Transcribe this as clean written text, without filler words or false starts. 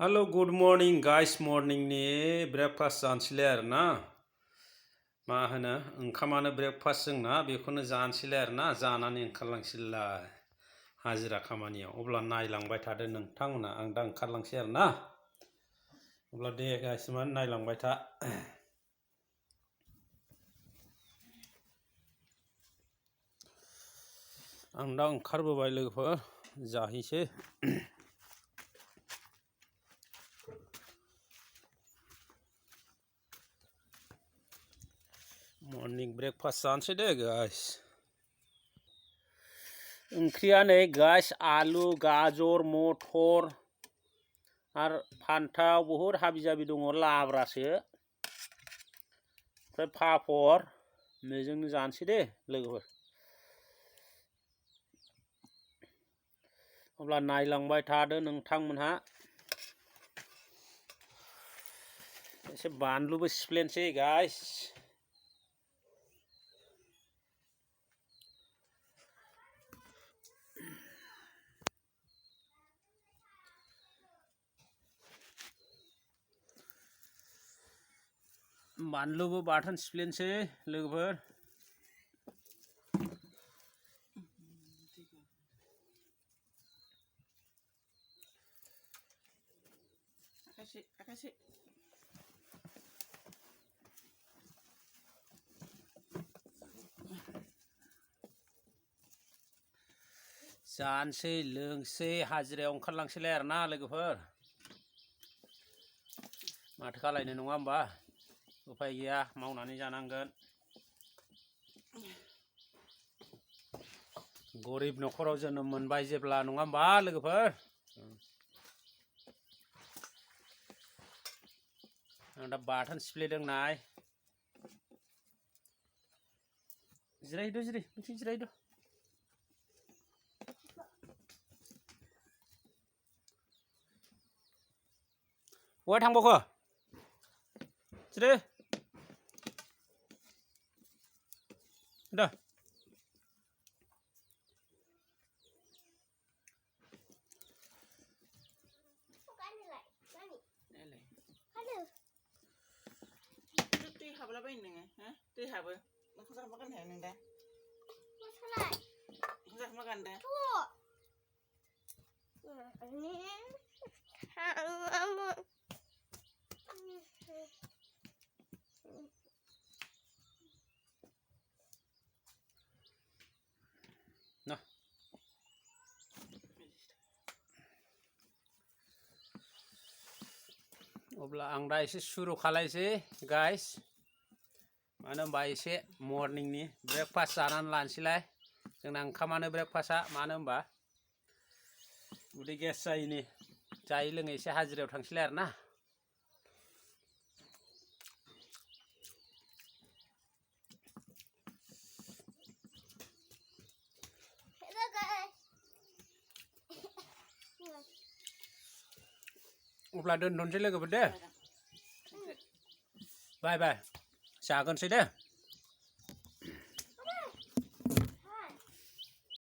Hello, good morning guys. Morning ni breakfast जानसिले आरोना मा होनो ओंखामानो breakfast जोंना बेखौनो जानसिले आरोना जानानै ओंखारलांसिलाय हाजिरा खामानियाव अब्ला नायलांबाय थादो नोंथांमोना आं दा ओंखारलांसै आरोना अब्ला दे गाइस मान नायलांबाय था आं दा ओंखारबोबाय लोगोफोर जाहैसै Morning breakfast जानसै दे गाइस ओंख्रिया नै गाइस आलु गाजर मटर आरो फान्थाव बहुत हाबि-जाबि दङ लाब्रासो ओमफ्राय पापर बेजोंनो जानसै दे लोगोफोर अब्ला नायलांबाय थादो नोंथांमोनहा एसे बानलुबो सिफ्लेनसै गाइस बानलुबो बाथोन सिफ्लेनसै लोगोफोर आकाशे जानसै लोंसै हाजिरायाव ओंखारलांसैलाय आरोना लोगोफोर माथो खालायनो नङा होमबा उपाय गैया मावनानै जानांगोन गरिब नखराव जोनोम मोनबाय जेब्ला नङा होमबा लोगोफोर आं दा बाथोन सिफ्लेदों नाय जिरायदो मोनसे जिरायदो बहा थांबावखो जिराय दा दै हाबला बायो नोङो हा दै हाबो नोंखौ जाखोमा गान हाया नों दा नोंखौ जाखोमा गान दा ना अब्ला आं दा एसे सुरु खालायसै गाइस मानो होनबा एसे मर्निंनि ब्रेकफास्ट जानानै लानोसैलाय जोंना ओंखामानो ब्रेकफास्टआ मानो होनबा उदै गेस जायिनि जायै लोङै एसे हाजिरायाव थांसैलाय आरोना अब्ला दोनथ'नोसै लोगोफोर दे बाय जागोनसै दे